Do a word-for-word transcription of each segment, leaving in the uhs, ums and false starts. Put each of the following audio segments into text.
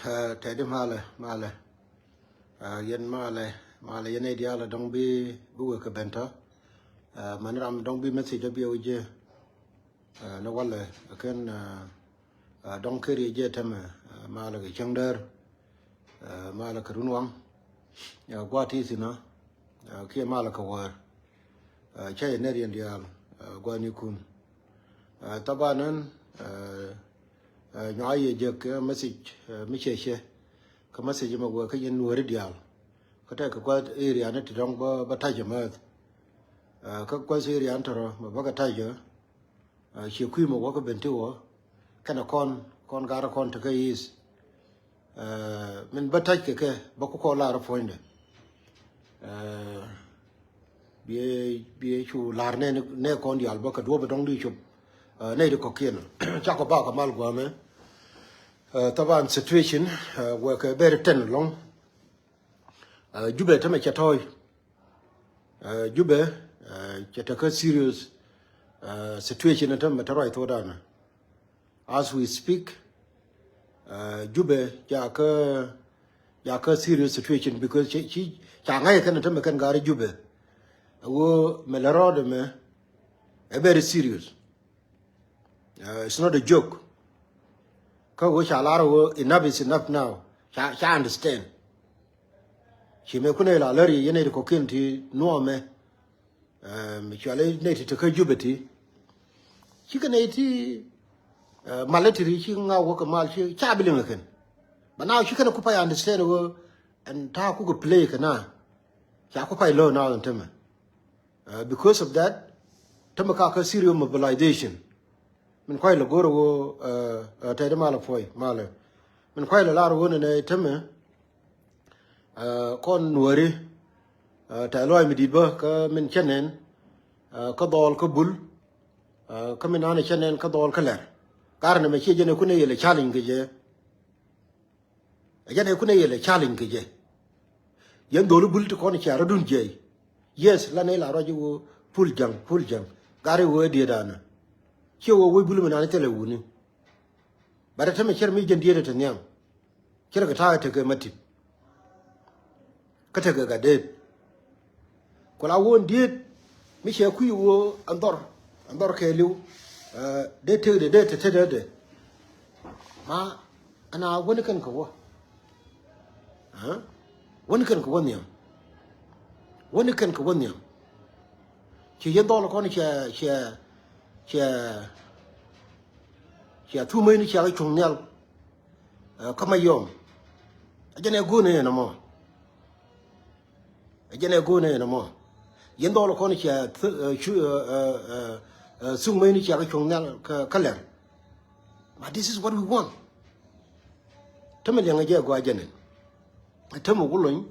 Ɛ, tɛt di malɛ, malɛ. Ɛ, yɛn malɛ, malɛ yɛn nɛy diaal dɔ̱ŋ bi, bi wek kɛ ben tɔ. Ɛ, mani ram dɔ̱ŋ bi message dɔ bi wä jiɛ. Ɛ, ni walɛ, ɛ kɛn, ɛ, ɛ, dɔ̱ŋ keri jiɛ tɛmɛ, ɛ, malɛ kɛ cäŋ däär. Ɛ, malɛ kɛ run waŋ. Ɛ, gua̱a̱th ti thin ɔ. Ɛ, kiɛ malɛ kɛ wäär. Ɛ, cä yɛ nɛr yɛn diaal, ɛ, gua̱a̱th ni kun. Ɛ, thaban ɛn, ɛ, ɛ, nyuak yɛ jek, ɛ, message, ɛ, mi cɛ cɛ. Kä message mɛ wee kä yɛn Nuääri diaal. Kä tɛk kɛ gua̱th area ni ti dɔ̱ŋ bä, bä tac ɛmɛth. Ɛ, kä gua̱th area ni tɔrɔ mɛ bä kɛ tac ɛ. Ɛ, ciɛ kui̱ mɛ wä kä ben ti wä. Kɛnɛ kɔn, kɔn garä kɔn tekɛ is. Ɛ, min bä tac kɛ kɛ, bä ku kɔn lar puɔ̱nydɛ. Ɛ, biɛ, biɛ cu lar nɛ, nɛ kɔn diaal bä kɛ duɔ̱p dɔ̱ŋ di cop. Ɛ, nɛ di kɔ̱kiɛn. Cakɔ bakɔ mal guamɛ. Ɛ, thaban situation, ɛ, wekɛ beri ten lɔŋ. Ɛ, Jubɛ tämɛ cɛ tɔ̱ɔ̱c. Ɛ, Jubɛ, ɛ, cɛ tekɛ serious, ɛ, situation tämɛ te ruac thokdan. As we speak, ɛ, Jubɛ jakä, jakä serious situation because ci, ci, ca ŋa̱c kɛn tämɛ kɛn gari Jubɛ. Ɛ ɣöö mɛ lɛ rɔɔdɛ mɛ, ɛ very serious. Ɛ, it's not a joke. Kä ɣöö ca lar ɣöö enough is enough now. Ca, ca understand. Ci mëë kunɛ la lär yɛ yɛn nɛy ti kɔ̱kiɛn ti nuɔmɛ. Ɛ, mi cuali nɛy ti tekä Jubɛ ti. Cikɛ nɛy ti, ɛ, mal ti ri ci ŋa wä kɛ mal ci ca bi liŋ kɛn. But now ci kɛn ku pay understand ɣöö ɛn ta̱a̱ kukɛ play kɛ na. Ca ku pay lo̱o̱ na ɛn tämɛ. Ɛ, because of that, tämɛ ka kä serious mobilization. Min kuay lɛ go̱r ɣöö, ɛ, ɛ, tɛt di malɛ puɔ̱i, malɛ. Min kuay lɛ lar ɣöö nɛ nɛ tämɛ, ɛ, kɔn Nuääri, ɛ, tɛt lɔac mi di̱t bä, kä min cä nɛn, ɛ, kä dhɔl, kä bul, ɛ, kä min nanɛ cä nɛn, kä dhɔl, kä lɛr. Garɛ nɛ mɛ ciɛ jɛn ɛ kunɛ yɛl ɛ challenge kɛ jɛ. Ɛ jɛn ɛ kunɛ yɛl ɛ challenge kɛ jɛ. Yɛn dholi bul ti kɔn cia rɔ̱dun jiɛc. Yes, la nɛy la ruac i̱ ɣöö pul ja̱ŋ, pul ja̱ŋ. Gari ɣöö ɛ diet anä. Ciɛ ɣöö wec bul mi nani thilɛ wuni. But ɛ tämɛ cär mi jɛn diet ɛ te nhiam. Cär kɛ ta̱a̱ ɛ tekɛ ma tip. Kä tekɛ ka deet. Ku la wä in diet mi cɛ kui̱ wä ɛn dhɔr, ɛn dhɔr kɛɛliw. Ɛ, dee tek de, dee te te dee de. Ma ɛn a wäni kɛn kɛ wä. Ɛ? Wäni kɛn kɛ wä nhiam. Wäni kɛn kɛ wä nhiam. Ci yɛn dhɔl kɔn cɛ, cɛ, cɛ, cɛ thumä in cɛ kɛ cuŋ nhial. Ɛ, kä ma yɔm. Ɛ jɛn ɛ go̱o̱n ɛ yɛn ɛmɔ. Ɛ jɛn ɛ go̱o̱n ɛ yɛn ɛmɔ. Yɛn dhɔl kɔn cia th-, ɛ, cu-, ɛ, ɛ, ɛ, ɛ, thuk mäcni cia kɛ cuɔ̱ŋ nhial kä, kä lɛr. But this is what we want. Tämɛ liɛŋɛ jɛ gɔaa jɛn ɛn. Tämɛ Wulony,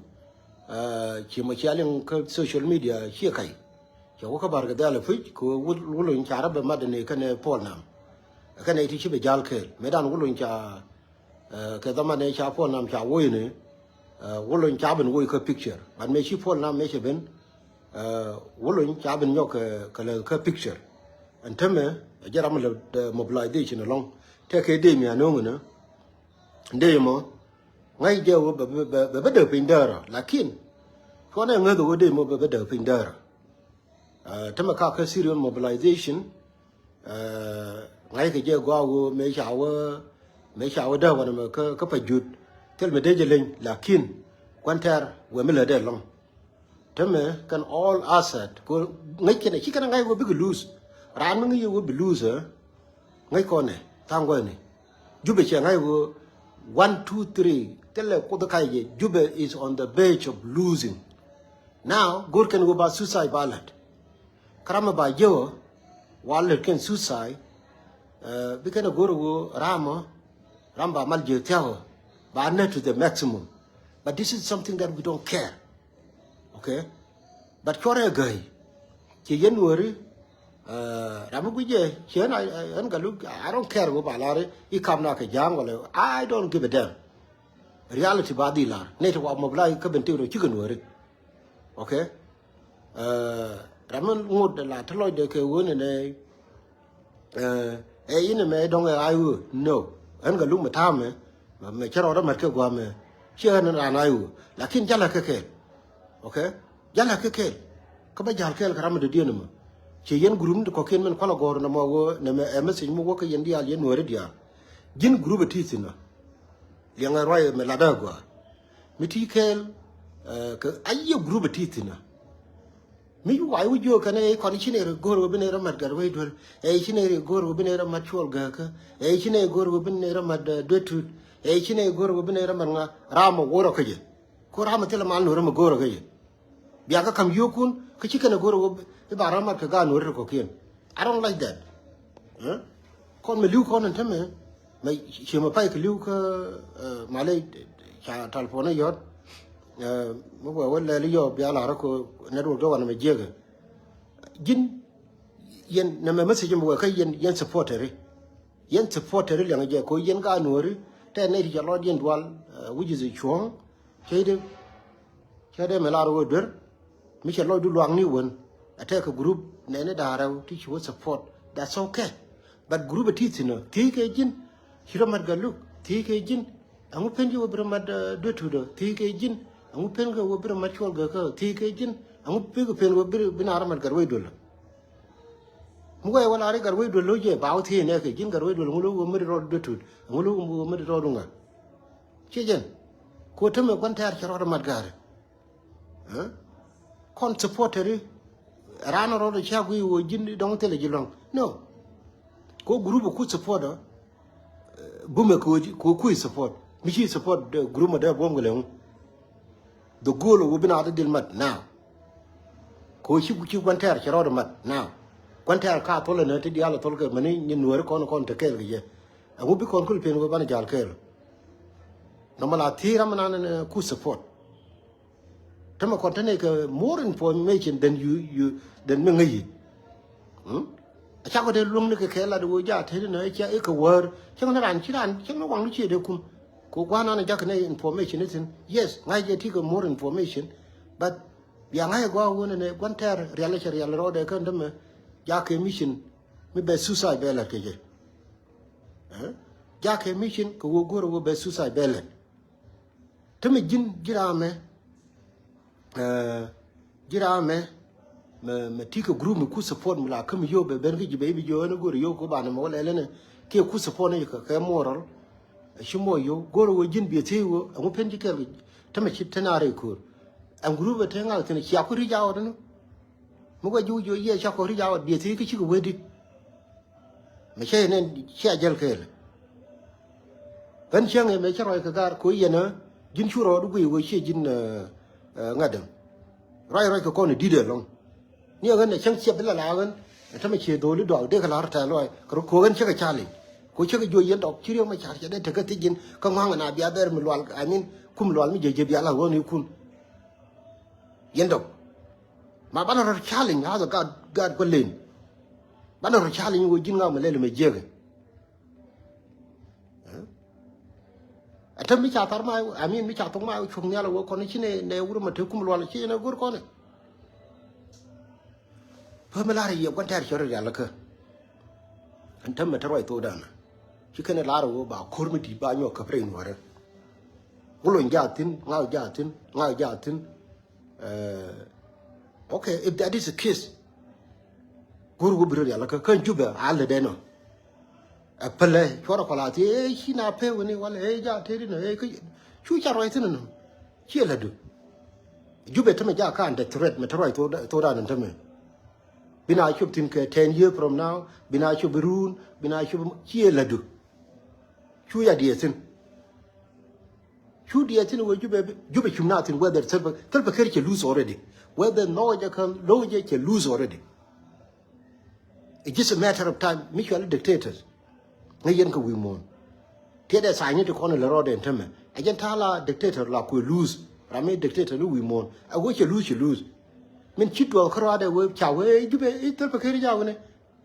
ɛ, ci mɔ cia liŋ kä social media ciɛ kac. Cɛ wä kä bar kɛ dhial ɛ puc kɛ Wul-, Wulony ca rɔ bɛ mat ni kɛnɛ Paul Nam. Kɛnɛ ti ci bɛ jal kɛɛl. Mëëdan Wulony ca Ɛ, kɛ dhaman ɛ ca Paul Nam ca woc ni, ɛ, Wulony ca ben woc kä picture. But mëë ci Paul Nam mëë cɛ ben, ɛ, Wulony ca ben nyɔk kɛ, kɛ lɛ kä picture. Ɛn tämɛ, ɛ, jɛ ram lɛ, ɛ, mobilization ɛlɔ̱ŋ. Tɛkɛ dee mi anöŋ ni. Dee mɔ, ŋa̱c jɛ wä bɛ, bɛ, bɛ, bɛ dee piny däärä. Lakin, cuɔnɛ ŋäth wä dee mɔ bɛ, bɛ dee piny däärä. Ɛ, tämɛ ka kä serious mobilization, ɛ, ŋa̱ckɛ jɛ gɔaa ɣöö mëë ca wä, mëë ca wä dee wanɛ mɛ kä, kä pa jut. Thil mi dee jɛ leny, lakin kuan tɛr wee mi lät dee lɔŋ. Tämɛ kɛn all asset, kɛ ŋäc kɛn, ci kɛn ŋa̱c wä bikɛ lose. Raan mi ŋäc wä bi lose, ɛ? Ŋäc kɔnɛ, tha̱a̱ŋ gɔ̱a̱ni. Jubɛ cɛ ŋa̱c ɣöö one, two, three, thilɛ kuoth ka̱c jɛ, Jubɛ is on the verge of losing. Now, go̱r kɛn ɣöö ba suicide ba la̱t. Kä ram mi ba jiäk ɣöö, wa lät kɛn suicide, ɛ, bi kɛn ɛ go̱r ɣöö ram ɔ, ram ba mal jiäk thia̱k ɣöö, ba nät to the maximum. But this is something that we don't care. Okay? But cuɔrɛ gäi. Ci yɛn wääri, ɛ, ram mi guic jɛ, ci ɛn, ɛ, ɛn Galuk, I don't care wä ba lar i̱ kam na kɛ ja̱a̱ŋ wala, I don't give a damn. Reality ba dhil lar. Nɛy ti wa mobilize kä ben tëë rɔ cikɛ nuääri. Okay? Ɛ, ram mi ŋot la te lɔcdɛ kɛ ɣöö nɛ nɛ, ɛ, ɛ, inɛ mɛ dɔ̱ŋ ɛ ay ɣöö. No. Ɛn Galuk mɛ ta̱a̱mɛ, Mɛ cä rɔɔdä mät kɛ gua̱a̱ mɛ ciɛ ɣän raan a iwä. Lakin jalä kɛ kɛɛl. Ok. Jalä kɛ kɛɛl. Kä bä jal kɛɛl kɛ ram mi dɔ̱diɛn mɛ. Ciɛ yɛn group ni ti kɔ̱kiɛn min kualä gɔ̱r nɛ mɔ wä nɛ mɛ ɛ message mi wä kɛ yɛn diaal yɛn nuääri diaal. Ji̱n group ɛ ti thi̱n ɔ. Liɛŋɛ ruac mɛ latdä gua̱a̱. Mi ti kɛɛl kɛ a yiëë group ɛ ti thi̱n ɔ. Mi ci wac wi̱c jiök kɛn ɛ kɔn ci nɛy rɔ go̱o̱r wä bi nɛy rɔ mat Gatwec Duel. Ɛ ci nɛy rɔ go̱o̱r wä bi nɛy rɔ mat Cuɔl Gääkä. Ɛ ci nɛy go̱o̱r wä bi nɛy rɔ mat Duet Tut. Ɛ ci nɛy go̱o̱r wä bi nɛy rɔ mat ŋa ram mɔ wo̱rɔ kä jɛ. Ko ram mɔ thilɛ mal nuɔ̱ɔ̱rä mɛ go̱o̱rä kä jɛ. Bia kä ka̱m yio̱o̱kun kä ci kɛn ɛ go̱o̱rä wä bi ba ram mat kɛ gaat nuɔ̱ɔ̱rä ti kɔ̱kiɛn. I don't like that. Kɔn mɛ li̱w kɔn ɛn tämɛ mɛ ciɛ mɛ pay kɛ li̱w kä malɛ ca talpon ɛ yɔ̱t. Mɛ wɛ wä lɛl yɔ bia lar kä network dɔ̱ wanɛ mɛ jiäkɛ. Ji̱n yɛn nɛ mɛ message mɛ wɛ kä yɛn yɛn supporteri. Yɛn supporteri liɛŋ jɛ ko yɛn gaat nuɔ̱ɔ̱ri tɛ nɛy ti ca lɔcdiɛn dual. Wi̱c i̱ cuɔ̱ɔ̱ŋ cɛ i̱ dee cɛ dee mɛ lar wä duer. Mi cɛ lɔcdu luaak ni wen a tɛk kɛ group nɛni da̱a̱ rɛw ti ci wä support. That's okay. But group a ti thi̱n ɔ thiec kɛ ji̱n. Ci rɔ mat Gatluak thiec kɛ ji̱n. Ɛŋu pen ci wä bi rɔ mat Duet Tut ɔ thiec kɛ ji̱n. Ɛŋu pen kɛ wä bi rɔ mat Cuɔl Gääkä thiec kɛ ji̱n. Ɛŋu pen kɛ pen wä bi na rɔ mat Gatwec Duel ɔ. Mi wee wä lar i̱ Gatwec Duel lo̱c jɛ ba wä thiec nɛ kɛ ji̱n Gatwec Duel ɛŋu lo̱c wä mät rɔɔd Duet Tut ɛŋu lo̱c wä mät rɔɔd ŋa. Ciɛ jɛn. Ko tämɛ gua̱n tɛɛr cɛ rɔɔd mat ga̱a̱ri. Kɔn supporteri ran rɔɔdɛ ca guiy wä ji̱n dɔ̱ŋ thilɛ ji̱ lua̱ŋ. No. Ko group ku support ɔ bumɛ ko kui̱ support mi ci support group mɛ dee buɔ̱m kɛ lɛŋu. The goal wä bi na dee dil mat now. Ko ci ci gua̱n tɛɛr cɛ rɔɔdɛ mat now. Gua̱n tɛɛr ka thol ɛnɛ ti diaal thol kɛ mɛni nyin nuääri kɔn kɔn te kɛɛl kɛ jɛ. Ɛŋu bi kɔn kul pen wä banɛ jal kɛɛl. Nɔmɔ la thiec ram ɛnan ɛn ku support. Tämɛ kɔn te nɛy kɛ more information than you, you, than mi ŋäc yic. A cakɔ dee luäŋni kɛ kɛ lat wee jaa te ni nɛ cia ikɛ wäär cäŋ ni raan ci raan cäŋ ni waŋ ni cie dee kum. Kɛ gua̱a̱r nan a jakɛ nɛy information ni thi̱n. Yes, ŋa̱c jɛ ti kɛ more information. But bia ŋa̱c ɛ gɔaa wun ɛnɛ gua̱n tɛɛr rial cɛ rial rɔɔdɛ kɛn tämɛ. Jakɛ mission mi bɛ suicide bɛ lat kɛ jɛ. Jakɛ mission kɛ wee go̱o̱rɛ wee bɛ suicide bɛ lat. Te mi ji̱n ji̱ ram mɛ ji̱ ram mɛ mɛ ti kɛ group mi ku support mi la kä mi yio̱w bɛ ben kä ji̱ bɛ i̱ bi ji̱ ɣän i̱ go̱o̱rɛ yio̱w kɛ banɛ mɛ wä lɛlɛ ni kiɛ ku support ni kɛ kɛ moral. Ci mɔ yio̱w go̱o̱rɛ wee ji̱n biɛ thiec wee ɛŋu pen ji̱ kɛl kɛ te mi ci te na rɛy ko̱o̱r. Ɛn group ɛ te ŋa̱k thi̱n cia ku reach out ni. Mi wee ji̱ wä ji̱ wä yiëë ca kɔ reach out biɛ thiec kä cikɛ wee di̱t. Mɛ cä yɛ nɛn cia jäl kɛɛl. Ɣän cäŋ ɛ mɛ cä ruac kɛ gaar koc yɛn ɛ ji̱n cu rɔɔdu guiy wee ciɛ ji̱n ŋa̱t däŋ. Ruac ruac kɛ kɔn ɛ di̱t ɛlɔ̱ŋ. Ni ɛ ɣän ɛ cäŋ ciɛ bi la la ɣän ɛ tämɛ ciɛ dho̱o̱li dɔak dee kɛ la̱r tɛ̈th lɔaac kɛ rɔ ko̱o̱k ɣän cä kɛ challenge. Ko̱ cä kɛ jiö yɛn dɔk ci riɛk mɛ ca̱r cɛ dee tekɛ thiec ji̱n kä ŋɔ̱a̱ŋ ɛ na bia bɛr mi lual I mean kum lual mi jiɛ jiɛ bia la ɣɔ̱n ikun. Yɛn dɔk ma banɛ rɔ challenge as a God, God guɔ len. Banɛ rɔ challenge wee ji̱n ŋa̱ mɛ lɛl mɛ jiäkɛ. Ɛ te mi ca thar ma I mean mi ca thok ma cuɔ̱k nhial wee kɔn ci nɛ nɛ wur mɛ te kum lual ci nɛ go̱r kɔn. Pä mi lar yɛ gua̱n tɛɛr cɔr rial kä. Ɛn te mɛ te ruac thok dan ci kɛn lar wee ba ko̱r mi di̱t ba nyɔk kä pɛrɛ in wärɛ. Wulony jaa thi̱n ŋa̱ jaa thi̱n ŋa̱ jaa thi̱n. Okay, if that is the case, go̱r wä bi rɔ rial kä kä Jubɛ a lɛ dɛn ɔ. Ɛ pälɛ cuɔrɛ kɔla thiec ɛ ci na pek wini wala ɛ ja teri nɔ ɛ kä cu ca ruac thi̱n nɔ. Ciɛ lädu. Jubɛ tämɛ ja ka under threat mɛ te ruac thok dan tämɛ. Bi na cop thi̱n kɛ ten year from now bi na cop bi ruun bi na cop ciɛ lädu. Cu ya diɛ thi̱n. Cu diɛ thi̱n wee Jubɛ Jubɛ cum na thi̱n whether Salva Salva Kiir cɛ lose already. Whether nɔ jɛ kä lo̱w jɛ cɛ lose already. It's just a matter of time mi cuali dictators. Ŋäc yɛn kɛ wi̱i̱ muɔ̱ɔ̱n. Tiɛt ɛ tha̱a̱ny ni ti kɔn lɛ rɔɔdɛ ɛn tämɛ ɛ jɛn ta̱a̱ la dictator la kuɛ lose. Ram mi dictator ni wi̱i̱ muɔ̱ɔ̱n ɛ wee cɛ lose cɛ lose. Min ci duɔɔk kä rɔɔdɛ wee ca wee Jubɛ i̱ Salva Kiir ca wee nɛ.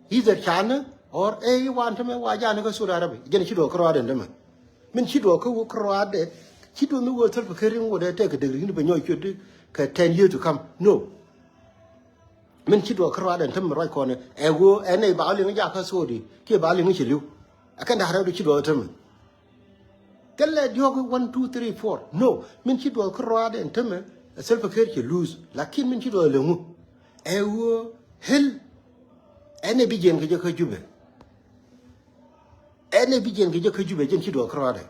Either canɛ or ɛ i̱ wan tämɛ wa janɛ kä Saudi Arabia jɛn ci duɔɔk kä rɔɔdɛ tämɛ. Min ci duɔɔk kä wä kä rɔɔdɛ ci duɔɔk mi wä Salva Kiir in wä dee tɛk kɛ degri in bɛ nyɔc ciöt kɛ ten years to come. No. Min ci duɔɔk kä rɔɔdɛ tämɛ ruac kɔnɛ ɛ wä ɛ nɛy ba liŋ jakä Saudi kiɛ ba liŋ ci li̱w. Ɛ kɛn da̱rɛ du ci duɔɔk tämɛ. Kɛ lɛ diɔ̱k one, two, three, four. No, min ci duɔth kärɔaadɛ ɛn tämɛ, ɛ Salva Kiir cɛ lose. Lakin min ci duɔth lɛ ŋu. Ɛ ɣöö hel, ɛn ɛ bi jiɛn kɛ jɛ kä Jubɛ. Ɛn ɛ bi jiɛn kɛ jɛ kä Jubɛ, jɛn ci duɔth kärɔaadɛ.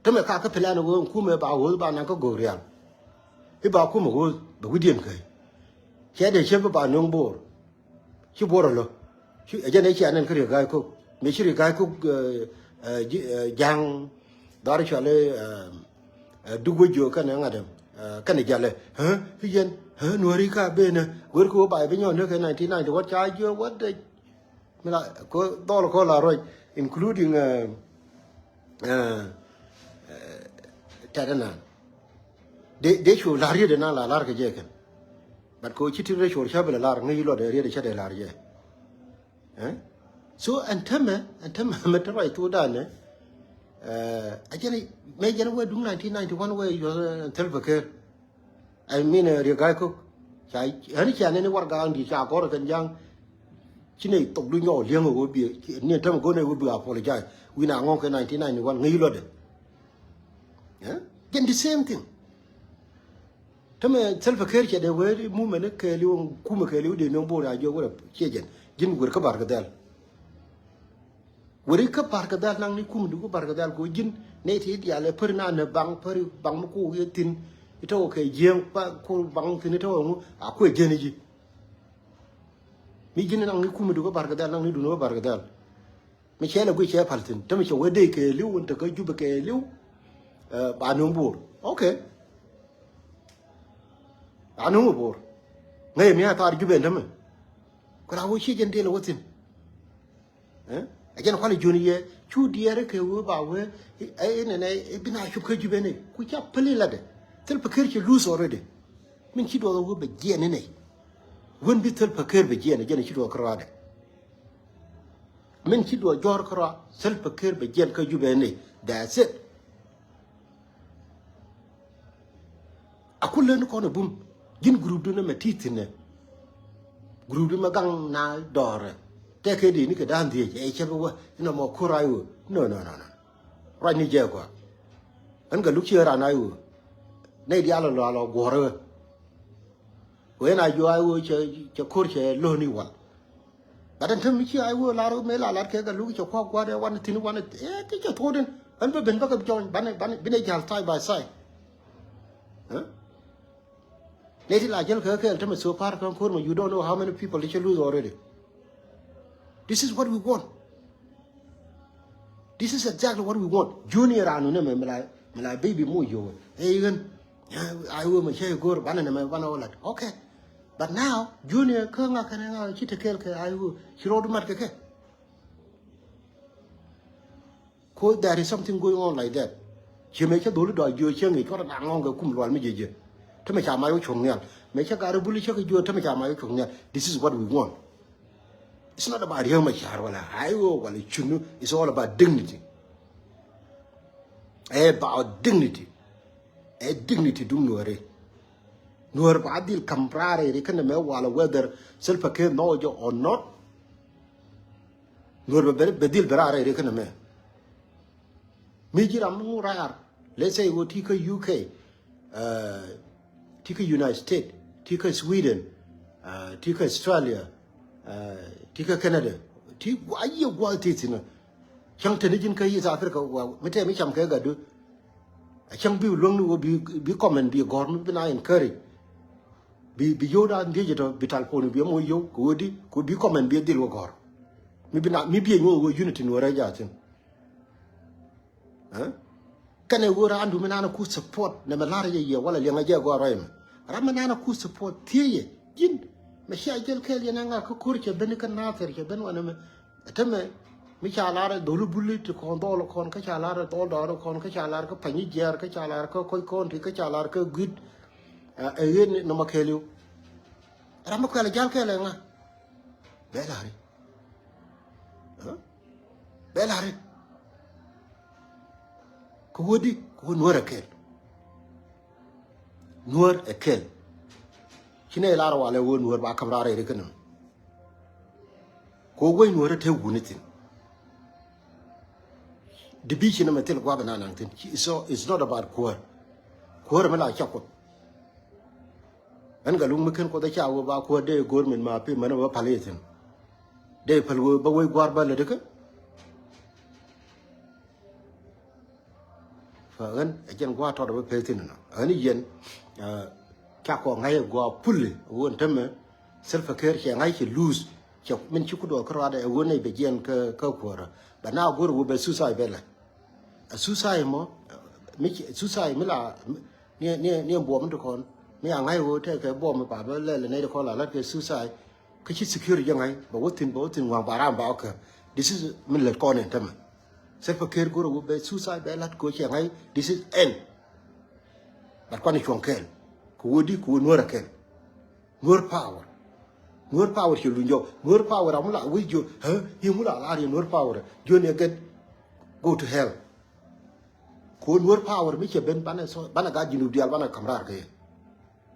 Tämɛ ka kä plan ɣöö kumɛ ba ɣööth ba naŋ kä Gogrial. I̱ ba kumɛ ɣööth bɛ wi̱diɛn kɛ. Cɛ dee cep i̱ ba nöŋ Bo̱o̱r. Ci Bo̱o̱r ɛ lo̱. Ci, ɛ jɛn ɛ cia nɛn kä Riek Gai Kok. Mëë ci Riek Gai Kok, ɛ, ɛ, ji̱, ɛ, ja̱ŋ dhɔr cɔal i̱, ɛ, ɛ, Duk Wec Jiök kɛnɛ ŋa̱t ɛm, ɛ, kɛnɛ jalɛ. Ɛ, i̱ yɛn, ɛ, Nuääri ka benɛ. Wer kɛ wä ba i̱ bi nyɔk näk kɛ nineteen ninety-one ca jiök wä dec. Mi la, ko dhɔl ko la ruac, including, ɛ, ɛ, ɛ, tɛt ɛnan. Dee, dee cu la̱r yet ɛnan la la̱r kɛ jɛ kɛn. But ko ci ti rɛ cor cä bi la lar ŋäc lɔt ɛ riet ɛ cä dee lar jɛ. Ɛ? So ɛn tämɛ, ɛn tämɛ mɛ te ruac thokdan ɛ, ɛ jɛn mɛ jɛn wee duŋ nineteen ninety-one wee yuɔth, ɛ, Salva Kiir. I mean, ɛ, Riek Gai Kok. Ca, ɣän cia nɛn i̱ warɛgakni ca gɔ̱r kɛn ja̱ŋ. Ci nɛy thokdu nyɔk li̱eŋ ɛ wee bi, ni ɛn tämɛ go̱n ɛ wee bi apologize. Wi̱n a ŋɔ̱ŋ kɛ nineteen ninety-one ŋäc lɔtdɛ. Ɛ? Jɛn the same thing. Tämɛ Salva Kiir cɛ dee wee movement kɛɛliw, kumɛ kɛɛliw dee nöŋ Bo̱o̱r a jiök wä rɛ ciɛ jɛn. Ji̱n wer kä Barkadhal. Wer kä Barkadhal naŋ ni kumɛ duk kä Barkadhal kɛ ɣöö ji̱n nɛy ti diaal ɛ päri na nɛ baŋ, päri baŋ mi ku wi̱i̱ thi̱n. Itɔk kɛ jiäŋ, pa ku baŋ thi̱n itɔk ŋu a kuɛ jiäni ji̱. Mi ji̱n naŋ ni kumɛ duk kä Barkadhal, naŋ ni dun kä Barkadhal. Mi cɛ lɛ guic cɛ pal thi̱n. Tämɛ cɛ wee dee kɛɛliw, wun te kä Jubɛ kɛɛliw. Ɛ, ba nöŋ Bo̱o̱r. Okay. Ba nöŋ Bo̱o̱r. Ŋäc mi a thar Jubɛ ɛn tämɛ. Ku la wä ci jɛn dee lɛ wä thi̱n. Ɛ? A jɛn kualɛ jiön yɛ, cu diɛɛr kɛ wee ba wee, ɛ, ɛ, nɛnɛ, ɛ, bi na cup kä Jubɛ ni. Ku ca päli latdɛ. Salva Kiir cɛ lose already. Min ci duɔth wee bɛ jiɛn ni nɛy. Wen bi Salva Kiir bɛ jiɛn, ɛ jɛn ci duɔth kärɔaadɛ. Min ci duɔth jɔ̱ɔ̱r kärɔa, Salva Kiir bɛ jiɛn kä Jubɛ ni. That's it. A ku leni kɔn ɛ bum. Ji̱n group du ni mɛ ti thi̱n ɛ. Group du mɛ gaŋ na dɔɔrɛ. Tɛkɛ dee ni kɛ da̱a̱n dhiec ɛ cɛ bi wä inɔ mɔ kur ay wä. No, no, no, no. Ruac ni jɛ gɔaa. Ɣän kɛ luk ci ɣän ran ay wä. Nɛy diaal ɛ lɔ a lɔ guɔ̱rä ɣä. Wee na juɔc wee cɛ, cɛ ko̱r cɛ lo̱o̱ni wal. But ɛn te mi ci ay wee lar mëë la lat kɛ kɛ luk cɛ kuak gua̱a̱r ɛ wan thi̱n wan ɛ ti cɛ thuɔ̱ɔ̱din. Ɣän bä ben bä kɛ jɔny banɛ, banɛ, binɛ ja̱l side by side. Ɛ? Nɛy ti la jäl kɛ kɛɛl te mi so far kɛ ko̱r mɛ, you don't know how many people ti cɛ lose already. This is what we want. This is exactly what we want. Junior anu ne mɛ, mɛ la, mɛ la baby mo yo. Ɛ ɣän. Ay wee mɛ cɛ go̱r banɛ ne mɛ banɛ wä lat. Okay. But now, Junior kä ŋa kɛnɛ ŋa ci te kɛɛl kɛ ay wee. Ci rɔɔdu mat kɛ kɛ. 'Cause there is something going on like that. Ci mɛ cɛ dholi dɔa jiö cieŋ i̱ cuɔt a ŋɔŋ kɛ kum lual mi jiɛ jiɛ. Te mɛ ca mac wä cuɔ̱ŋ nhial. Mɛ cɛ gat rɛ buli cä kɛ jiö te mɛ ca mac wä cuɔ̱ŋ nhial. This is what we want. It's not about Riek Machar wala ay wee wala cunu. It's all about dignity. Ɛ about dignity. Ɛ dignity duŋ Nuääri. Nuäär ba dhil ka̱m raar ɛ ri kɛn mɛ wala whether Salva Kiir nhɔk jɛ or not. Nuäär bɛ, bɛ, bɛ dhil bɛ raar ɛ ri kɛn mɛ. Mi ji̱ ram mi ŋu raar. Let's say wä ti kä U K. Ɛ, ti kä United States, ti kä Sweden, ɛ, ti kä Australia, ɛ, ti kä Canada, ti gua, a yiëë gua̱a̱th ti thi̱n. Cäŋ te ni ji̱n kä East Africa, wa, mi te mi cam kɛ gatdu. A cäŋ bi luäŋni wä bi, bi comment bi gɔ̱r mi bi na encourage. Bi, bi yio̱w da dhiec tɔ, bi telephone bi mo yio̱w, kɛ wä di, kɛ wä bi comment bi dhil wä gɔ̱r. Mi bi na, mi bi nyuɔ̱th wä unity Nuäärä jathin. Ɛ? Kɛnɛ wee raandu mi naan ku support nɛ mɛ la̱r jɛ yɛ wala liɛŋɛ jɛ gɔaa ruac mɛ. Ram mi naan ku support thiee yɛ ji̱n. Mɛ cia jɛl kɛɛl yɛn ɛ ŋa̱r kä ko̱r cɛ ben kä Nathir cɛ ben wanɛ mɛ. Ɛ te mɛ mi ca lar ɛ dholi buli ti kɔn dhɔl kɔn kä ca lar ɛ dhɔl dɔɔr kɔn kä ca lar kä Panyijiɛɛr kä ca lar kä Koc County kä ca lar kä Guit. Ɛ ɣet nɔmɔ kɛɛliw. Ram mi kuɛl jal kɛɛl ɛ ŋa̱. Bɛ lari. Ɛ? Bɛ la̱ri. Kɛ wä di, kɛ wä Nuäär ɛ kɛl. Nuäär ɛ kɛl. Ci nɛ lar walɛ wä Nuäär ba ka̱m raar rɛy ri kɛn. Kɛ wä guäc Nuäär ɛ te wuni thi̱n. Division ɛmɛ thil gua̱a̱th ɛn anaŋ thi̱n. It's so, it's not about kuäär. Kuäär ɛmɛ la cak Kuoth. Ɛn Gatluak mi ken Kuoth ɛ ca wee ba kuäär dee go̱o̱r min ma pi mɛn ɛ wee päl i̱ thi̱n. Dee päl wee ba wee gua̱a̱r ba lät ikä. Fa ɣän ɛ jɛn gua̱a̱r tɔt ɛ wee peth thi̱n ɛnɔ. Ɣän i̱ yɛn, ah, ca kɔ ŋa̱c ɛ gua̱a̱r pulɛ ɛ wee ɛn tämɛ. Salva Kiir cɛ ŋa̱c cɛ lose. Cɛ min ci ku duɔɔk kä ruaadɛ ɛ wee nɛy bɛ jiɛn kä, kä kuäärä. Bɛ na go̱o̱r ɛ wee bɛ suicide bɛ lɛ. A suicide mɔ, mi ci, suicide mi la, ni, ni, ni buɔm ti kɔn. Mi a ŋa̱c ɣöö tɛkɛ buɔm mi pa bä lɛl nɛy ti kɔn la lat kɛ suicide. Kä ci security jɛ ŋa̱c, bɛ wä thi̱n, bɛ wä thi̱n ŋua̱ŋ ba ram ba wä kɛ. This is mi lät kɔn in tämɛ. Salva Kiir go̱r ɣöö bɛ suicide bɛ lat kɛ cɛ ŋa̱c, this is end. But kuan cuɔ̱ŋ kɛɛl. Kɛ ɣöö di, kɛ ɣöö Nuäär ɛ kɛɛl. Nuäär power. Nuäär power cɛ luny jɔk. Nuäär power amu la wi̱c jiö. Hä? I̱ mu la lar yɛ Nuäär power. Jiö ni get go to hell. Ko Nuäär power mi cɛ ben banɛ so, banɛ gat Junub dial banɛ kam rar kɛ yɛ.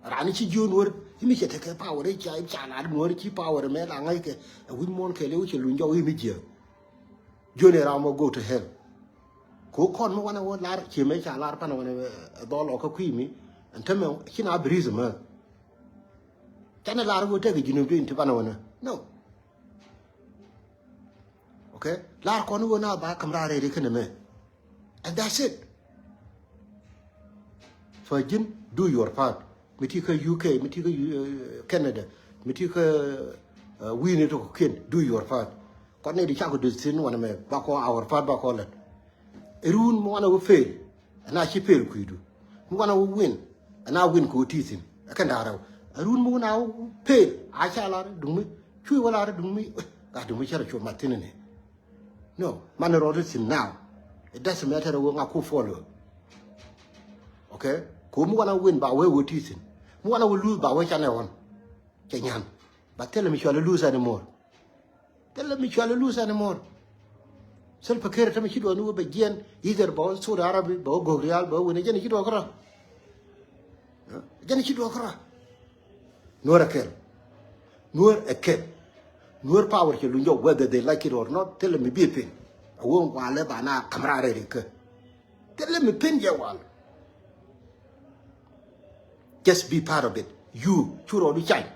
Rani ci jiö Nuäär, i̱ mi cɛ tekɛ power i̱ ca, i̱ ca lar Nuäär ci power mɛ la ŋa̱c kɛ. Ɛ wi̱c muɔ̱ɔ̱n kɛ lɛ wi̱c cɛ luny jɔk i̱ mi jiö. Jiö ni ram wä go to hell. Ko kɔn mi wanɛ wä lar, ci mɛ ca lar panɛ wanɛ, eh, dhɔl ɔ kä kui̱ mi. Ɛn tämɛ, ci na bi ri̱th mɛ. Canɛ lar wä tek Junubin ti banɛ wanɛ. No. Okay? Lar kɔn wä na ba kam rar rɛy ri kɛnɛ mɛ. And that's it. Fa ji̱n, do your part. Mi ti kä U K, mi ti kä, uh, Canada, mi ti kä, uh, wi̱i̱ni ti kɔ̱kiɛn, do your part. Kɔn ni di cakɔ döth thi̱n wanɛ mɛ, bakɔ our part, bakɔ lät. Ɛ run mi wanɛ wä fail. Ɛn a ci pel kui̱du. Mi wanɛ wä win. Ɛn a win kɛ wä ti thi̱n. Ɛ kɛn da̱a̱ rɛw. Ɛ run mi wanɛ wä pel. A ca lar duŋ mi. Cuy wä lar duŋ mi. Gat duŋ mi cɛ rɔ cuɔ mat thi̱n ni. No, man rɔɔd thi̱n now. It doesn't matter wä ŋa ku follow. Okay? Ko mi wanɛ win ba wee wä ti thi̱n. Mi wanɛ wä lose ba wee canɛ ɣɔn. Cɛ nyan. Ba thilɛ mi cual lose anymore. Thilɛ mi cual lose anymore. Salva Kiir tämɛ ci duɔɔk ni wä bɛ jiɛn, either bɛ wä Saudi Arabia, bɛ wä Gogrial, bɛ wä Wini, jɛn ci duɔɔk kärɔa. Jɛn ci duɔɔk kärɔa. Nuäär ɛ kɛl. Nuäär ɛ kɛl. Nuäär power cɛ luny jɔk, whether they like it or not, thilɛ mi bi pen. A wä walɛ ba na kam rar rɛy ri kä. Thilɛ mi pen jɛ wal. Just be part of it. You, cu rɔɔdu cany.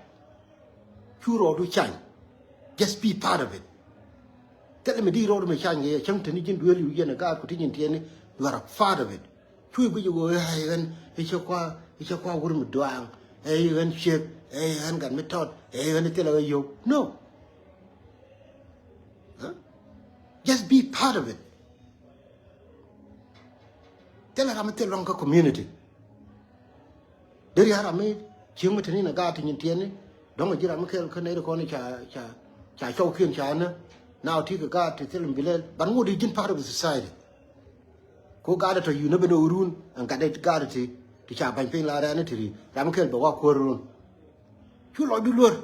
Cu rɔɔdu cany. Just be part of it. Thilɛ mi di rɔɔdu mi cany kɛ yɛ, cäŋ te ni ji̱n duel yu yɛn a gaat ku ti ji̱n tiɛni, you are a part of it. Cu i̱ guic i̱ ɣöö, ɛ ɣän i̱ cɛ kua, i̱ cɛ kua wur mi duaaŋ, ɛ ɣän ciek, ɛ ɣän gat mi tɔt, ɛ ɣän i̱ thilɛ ɣä yio̱w. No. Huh? Just be part of it. Thilɛ ram mi thil luaŋ kä community. Deri a ram mi cieŋ mi te ni na gaat ti nyin tiɛni. Dɔ̱ŋ a ji̱ ram mi kɛl kä nɛy ti kɔn ca, ca, ca cɔwkiɛn ca nä. Now ti kɛ gaat ti thil mi bi lɛl. Ban ŋot di ji̱n part of the society. Ko gaat ti tɔ you never know run. Ɛn gat ti gaat ti, ti ca ba̱ny piny la rɛɛni ti ri. Ram mi kɛl bɛ wa kuäär run. Cu lɔcdu luär.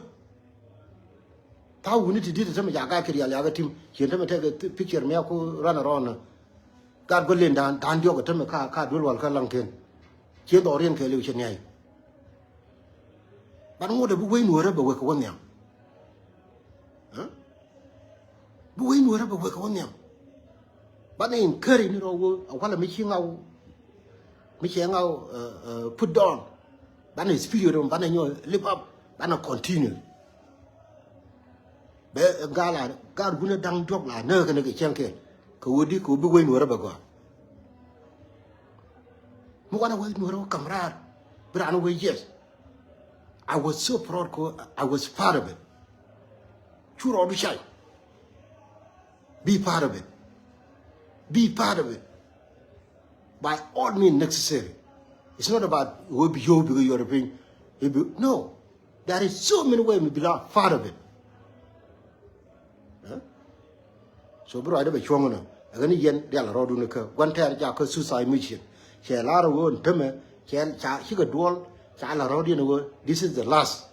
Tha̱a̱ŋ wuni ti di̱t tämɛ ca gaat kɛ rial yakä tim. Cien tämɛ tekɛ picture mi a ku run around. Gaat guäl len da̱a̱n, da̱a̱n diɔ̱k ɛ tämɛ ka, ka duel wal kä laŋ ken. Cien dhɔriɛn kɛɛliw cɛ niay. Ban ŋot ɛ bi wec nuɔ̱ɔ̱rä bɛ wek kɛ wä nhiam. Huh? Bi wec nuɔ̱ɔ̱rä bɛ wek kɛ wä nhiam. Banɛ encourage ni rɔ wä a walɛ mi ci ŋaw, mi cɛ ŋaw, uh, uh, put down. Banɛ spirit, banɛ nyɔ lift up, banɛ continue. Bɛ gal a, gal wunä da̱ŋ diɔ̱k la näk kɛn kɛ cäŋ kɛn kɛ wä di kɛ wä bi wec nuɔ̱ɔ̱rä bɛ gɔaa. Mi wanɛ wec nuɔ̱ɔ̱rä wä kam raar bi raan wec, yes. I was so proud kɛ I was part of it. Cu rɔɔdu cay. Be part of it. Be part of it. By all means necessary. It's not about wä bi yio̱w bikɛ yɔr piny. I̱ bi, no. There is so many ways mi bi la part of it. Huh? So bi ruacdä bɛ cuɔ̱ŋ nɔ. Ɛ ɣän i̱ yɛn rial rɔɔdun kä gua̱n tɛɛr jakä suicide mission. Cɛ lar ɣöö ɛn tämɛ cɛ ca cikɛ duɔl ca la rɔɔdiɛn ɣöö this is the last.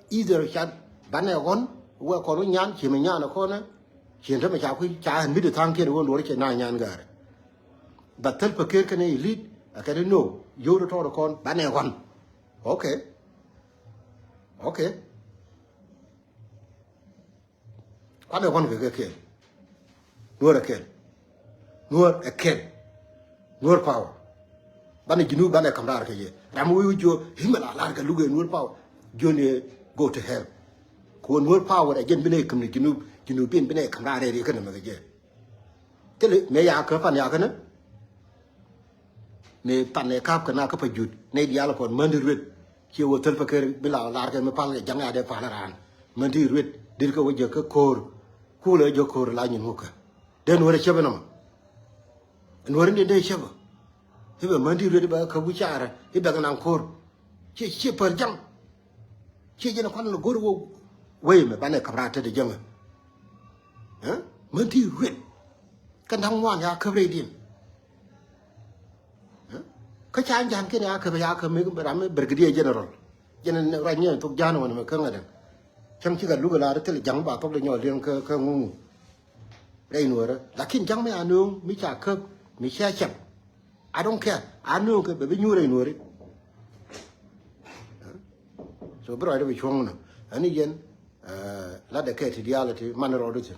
Either ca banɛ ɣɔn wɛ kɔn wä nyan ciɛ mɛ nyan ɛ kɔnɛ. Ciɛ ɛn tämɛ ca kui̱ ca ɛn mi di tha̱a̱ŋkiɛn ɣöö luɔr cɛ na nyan gäärɛ. But Salva Kiir kɛnɛ elite ɛ kɛn i̱ no yio̱w di tɔɔr ɛ kɔn banɛ ɣɔn. Okay. Okay. Kuanɛ ɣɔn kɛ kɛ kɛɛl. Nuɔrɛ kɛɛl. Nuɔr ɛ kɛn. Nuɔr power. Banɛ Junub banɛ ka̱m raar kɛ yɛ. Ram wi̱i̱ wi̱i̱ jiö, himɛ la lar kɛ luk ɛ Nuɔr power. Jiö ni go to hell. Kɛ wä Nuɔr power ɛ jɛn binɛ ka̱m ni Junub, Junub bin binɛ ka̱m raar ɛ ri kɛn mɛ kɛ jɛ. Thilɛ, mëë ya kä pan ya känä. Mëë pan ɛ kap kɛ na kä pa jut. Nɛ diaal kɔn mändi ruet. Ciɛ wä thil pa kɛ bi la lar kɛ mi pal kɛ jaŋ ya dee pal raan. Mändi ruet. Dir kɛ wä jɛ kä ko̱r. Kulɛ jɛ ko̱r la nyin ŋukä. Den wä rɛ cɛ bi nɔmɔ. Ɛn wä rɛ ni dee cɛ bä. I̱ bɛ mändi ruet i̱ bɛ kä wi̱c carɛ i̱ bɛ kɛ naŋ ko̱r. Ciɛ ciɛ päl jaŋ. Ciɛ jɛn kuan lɔ go̱r wä wee mɛ banɛ kap raar tetdɛ jäŋä. Mändi ruet. Kä naŋ ŋuan ya käp rɛy diɛn. Kä ca ja̱a̱n kɛn ya käp ya käp mi ram mi brigadier general. Jɛn ruac nyɛ thok ja̱a̱n wän mɛ käŋä dɛn. Cäŋ cikɛ luk ɛ la ri thil ja̱ŋ ba thok dɛ nyɔɔl diɛn kä ŋuŋ. Rɛy nuɔrä lakin ja̱ŋ mi a nööŋ mi ca käp mi cia cɛm. I don't care. A nööŋ kɛ bɛ bi nyuur rɛy nuɔri. So bi rɔɔdɛ bi cuɔ̱ŋ nɔ. Ani yɛn latdɛ kɛ ti diaal ti man rɔɔdu thi̱n.